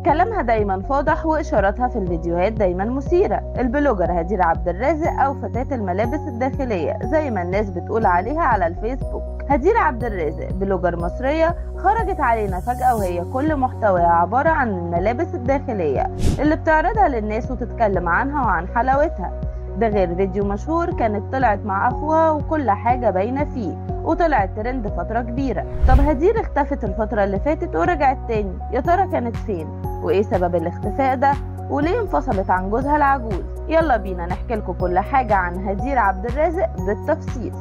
كلامها دايما فاضح وإشاراتها في الفيديوهات دايما مثيرة. ال blogger هدير عبد الرازق أو فتاة الملابس الداخلية زي ما الناس بتقول عليها على الفيسبوك. هدير عبد الرازق blogger مصرية خرجت علينا فجأة وهي كل محتواها عبارة عن الملابس الداخلية اللي بتعرضها للناس وتتكلم عنها وعن حلاوتها. ده غير فيديو مشهور كانت طلعت مع أخوها وكل حاجة باينة فيه وطلعت ترند فترة كبيرة. طب هدير اختفت الفترة اللي فاتت ورجعت تاني، يا ترى كانت فين؟ وإيه سبب الاختفاء ده؟ وليه انفصلت عن جوزها العجوز؟ يلا بينا نحكي لكم كل حاجة عن هدير عبد الرازق بالتفصيل.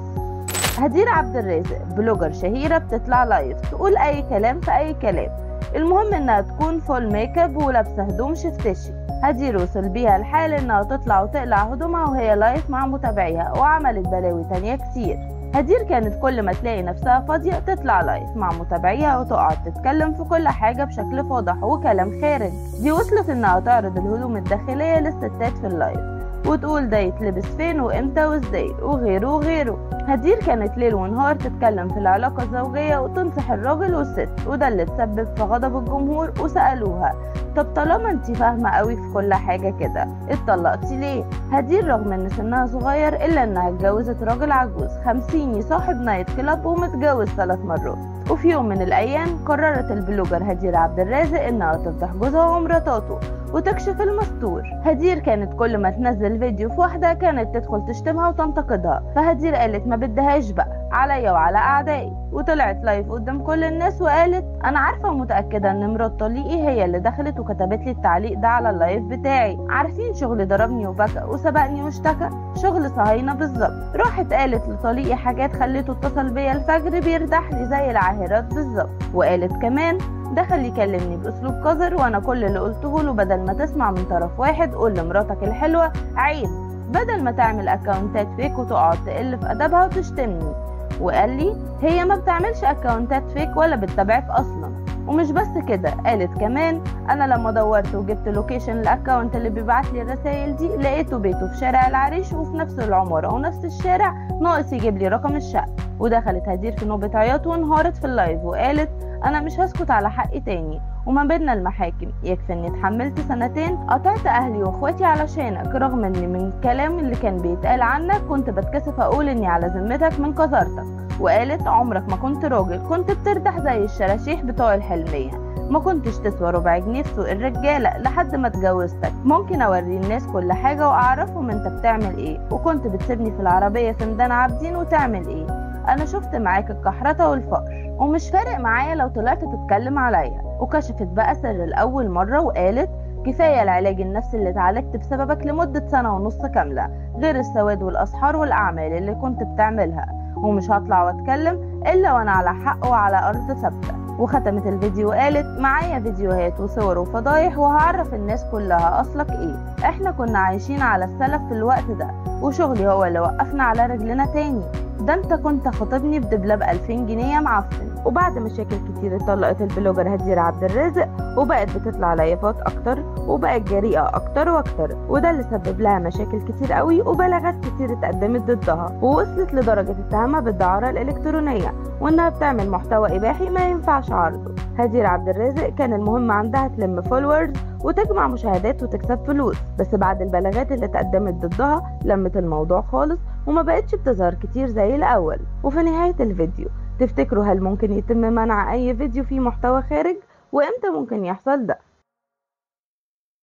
هدير عبد الرازق blogger شهيرة بتطلع live تقول أي كلام في أي كلام، المهم إنها تكون full makeup ولابسة هدوم شفتشي. هدير وصل بيها الحال إنها تطلع وتقلع هدومها وهي live مع متابعيها، وعملت بلاوي تانية كتير. هدير كانت كل ما تلاقي نفسها فاضية تطلع live مع متابعيها وتقعد تتكلم في كل حاجة بشكل فاضح وكلام خارج. دي وصلت إنها تعرض الهدوم الداخلية للستات في ال live وتقول ده يتلبس فين وامتى وازاي وغيره وغيره. هدير كانت ليل ونهار تتكلم في العلاقة الزوجية وتنصح الراجل والست، وده اللي تسبب في غضب الجمهور وسألوها طب طالما انت فاهمة قوي في كل حاجة كده اتطلقتي ليه؟ هدير رغم ان سنها صغير الا انها اتجوزت راجل عجوز 50 صاحب night club ومتجوز 3 مرات. وفي يوم من الايام قررت ال blogger هدير عبد الرازق انها تفضح جوزها ومراتاته وتكشف المستور. هدير كانت كل ما تنزل فيديو في واحدة كانت تدخل تشتمها وتنتقدها، فهدير قالت ما بدهاش بقى عليا وعلى اعدائي، وطلعت live قدام كل الناس وقالت انا عارفه ومتاكده ان مرات طليقي هي اللي دخلت وكتبت لي التعليق ده على ال live بتاعي، عارفين شغل ضربني وبكى وسبقني واشتكى، شغل صهاينة بالظبط. راحت قالت لطليقي حاجات خليته اتصل بيا الفجر بيردح لي زي العاهرات بالظبط، وقالت كمان دخل يكلمني باسلوب قذر وانا كل اللي قلته له بدل ما تسمع من طرف واحد قول لمراتك الحلوة عيب، بدل ما تعمل اكونتات fake وتقعد تقل في ادبها وتشتمني. وقال لي هي ما بتعملش اكونتات fake ولا بتتابعك اصلا. ومش بس كده، قالت كمان انا لما دورت وجبت location ال account اللي بيبعت لي الرسائل دي لقيته بيته في شارع العريش وفي نفس العمارة ونفس الشارع، ناقص يجيب لي رقم الشقة. ودخلت هدير في نوبه عياط وانهارت في ال live وقالت انا مش هسكت على حقي تاني وما بيننا المحاكم، يكفي اني اتحملت 2 سنين قطعت اهلي واخواتي علشانك، رغم ان من الكلام اللي كان بيتقال عنك كنت بتكسف اقول اني على ذمتك من قذارتك. وقالت عمرك ما كنت راجل، كنت بتردح زي الشراشيح بتوع الحلمية، ما كنتش تسوى ربع جنيه في سوق الرجالة لحد ما اتجوزتك، ممكن اوري الناس كل حاجة واعرفهم انت بتعمل ايه، وكنت بتسيبني في العربية في ميدان عابدين وتعمل ايه، انا شفت معاك الكحرته والفقر ومش فارق معايا لو طلعت تتكلم عليا. وكشفت بقى سر الأول مرة وقالت كفاية العلاج النفسي اللي اتعالجت بسببك لمدة 1.5 سنة كاملة، غير السواد والأسحار والأعمال اللي كنت بتعملها، ومش هطلع واتكلم إلا وأنا على حق وعلى أرض ثابتة. وختمت الفيديو وقالت معايا فيديوهات وصور وفضايح وهعرف الناس كلها أصلك إيه، إحنا كنا عايشين على السلف في الوقت ده وشغلي هو اللي وقفنا على رجلنا تاني، ده انت كنت خاطبني بدبلة ب2000 جنيه يا معفن. وبعد مشاكل كتير اتطلقت ال blogger هدير عبد الرازق وبقت بتطلع لايفات اكتر وبقت جريئة اكتر واكتر، وده اللي سبب لها مشاكل كتير قوي وبلاغات كتير اتقدمت ضدها، ووصلت لدرجة اتهامها بالدعارة الالكترونية وانها بتعمل محتوى اباحي ما ينفعش عرضه. هدير عبد الرازق كان المهم عندها تلم followers وتجمع مشاهدات وتكسب فلوس، بس بعد البلاغات اللي اتقدمت ضدها لمت الموضوع خالص وما بقتش بتظهر كتير زي الأول. وفي نهاية الفيديو تفتكروا هل ممكن يتم منع أي فيديو فيه محتوى خارج؟ وإمتى ممكن يحصل ده؟